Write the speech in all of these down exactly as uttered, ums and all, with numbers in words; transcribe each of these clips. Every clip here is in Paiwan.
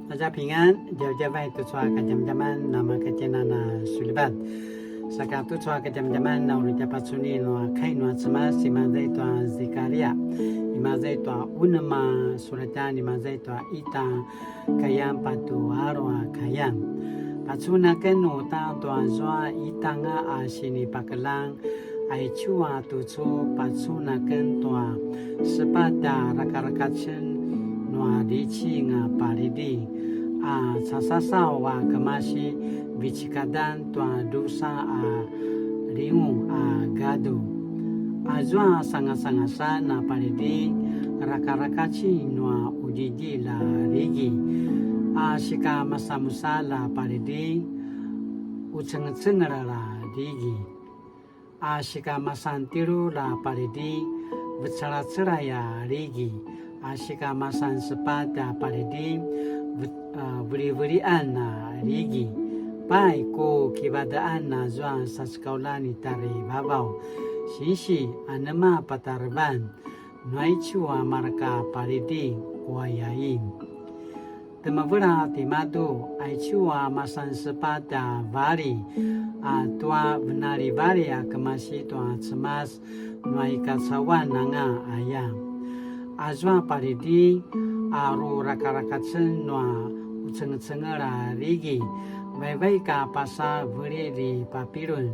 大家平安, djavadjavay tucu a kadjamadjaman namakatjenan a sulivat. Saka tucu a kadjamadjaman na uri tja pacuni nua kai nua Cemas, imaza i tua Zikaria, imaza i tua unem a suratjan, imaza i tua ita kayan patje alu a kayan. Pacun aken uta tua zua itanga a sinipakeljang, aicu a tucu pacun aken tua sepatj a rakarakacen nua djicing a paljiding, a casasaw a kemasi vecekadan tua drusa a lingu a gadu. Azua sangasangasan a paljiding, rakarakacin nua qudjidjilj a ligi, a sikamasanmusalj a paljiding, qucengecengelj a ligi, a sikamasan tjelu a paljiding, vecelacelay a ligi, a sikamasan sepatj a paljiding, ve-, a, velivelian a ligi. Pai, ku kivadaqan azua sasekauljan i tjarivavaw, sinsi anema patarevan, nu aicu a mareka paljiding, ku ayain. Temevela timadju, aicu a masan sepatj a vali, a tua venalivali a kemasi tua Cemas nua i kacauan anga aya. Azua paljiding a rurakarakacen nua qucengecengelj a ligi, vaivaik a pasa velilj i Papilun.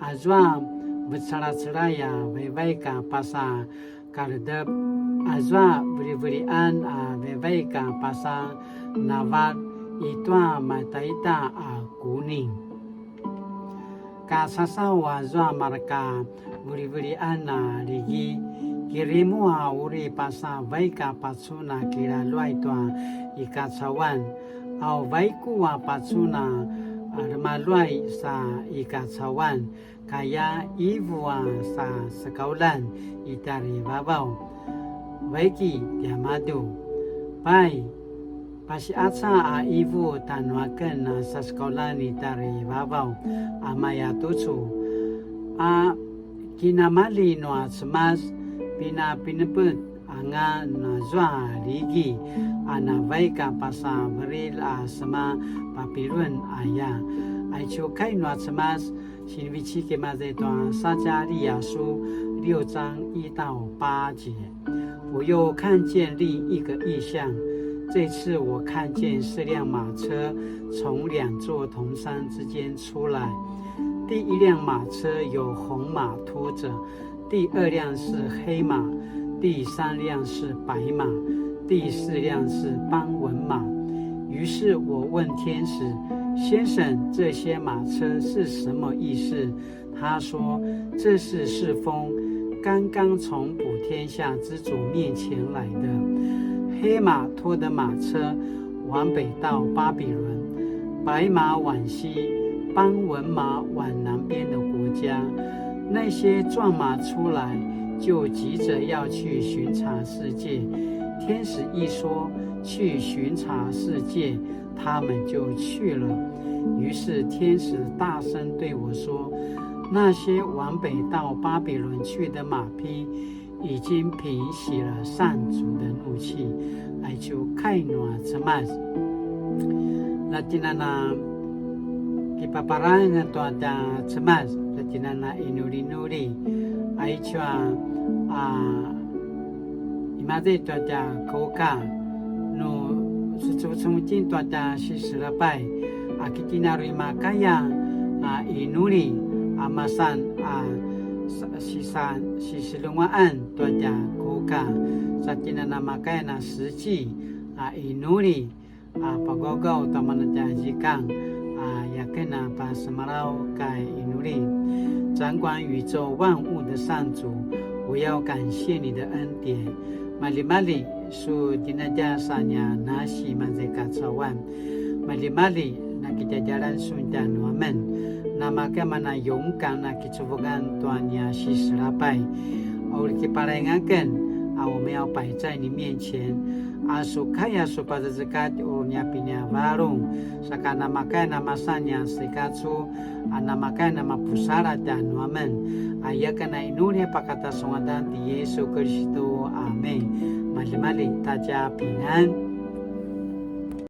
Azua vecelacelay a vaivaik a pasa kaledep, azua velivelian a vaivaik a pasa navalj i tua mataita a kuning. Kacasaw azua mareka velivelian a ligi, kirimu a uri pasa vaik a pacun a kilaluay tua i kacauan, au vaiku a pacun a remaluay sa i kacauan, kaya ivu a sasekauljan i tjarivavaw. Vaiki tiamadju. Pai, pasiqaca a ivu tanuaken a sasekauljan i tjarivavaw a maya tucu. A kinamali nua Cemas, pinapinepet anga nazua ligi, a navaik a pasa verilj a sema Papilun aya. Aicu kai nua Cemas, sinivecik imaza i tua 撒迦利亞書六章一到八节。我又看见另一个异象，这次我看见四辆马车从两座铜山之间出来，第一辆马车有红马拖着，第二辆是黑马，第三辆是白马，第四辆是斑纹马。于是我问天使：先生，这些马车是什么意思？他说：这是四风刚刚从普天下之主面前来的。黑马拖的马车往北到巴比伦，白马往西，斑纹马往南边的国家。那些壮马出来，就急着要去巡查世界。天使一说去巡查世界，他们就去了。于是天使大声对我说：那些往北到巴比伦去的马匹已经平息了上主的怒气。Aicu kai nua Cemas. Latinana kipaparang tua tja Cemas, latinana inulinuli. Aicu a, a, imaza i tua tja kuka, nu sucuvecung itjen tua tja siselapay, a kitjen a uri makaya a inuli a masan a sa-, sisa-, siselungaan tua tja kuka, sa tjen a namakaya na seci a inuli, a pagawgaw tua mana tja zikang, a yaken a pasemalaw kai inuli. 掌管宇宙万物的上主，我要感谢你的恩典。Maljimalji su djinadjas a nia nasi maza i kacauan. Maljimalji na kitjadjalan sun tjanuamen. Namakaya mana yungkan a kicuvungan tua nia siselapay. A uri kipalaing aken, a 我们要摆在你面前, a su kaya su pazazekatj uri nia piniavarung, saka namakaya na masan nia sikacu, a namakaya na mapusaladj tjanuamen, a yaken a inuli pakata su ngadan ti Yesu Kiristu. Amen. Maljimalji, 大家平安.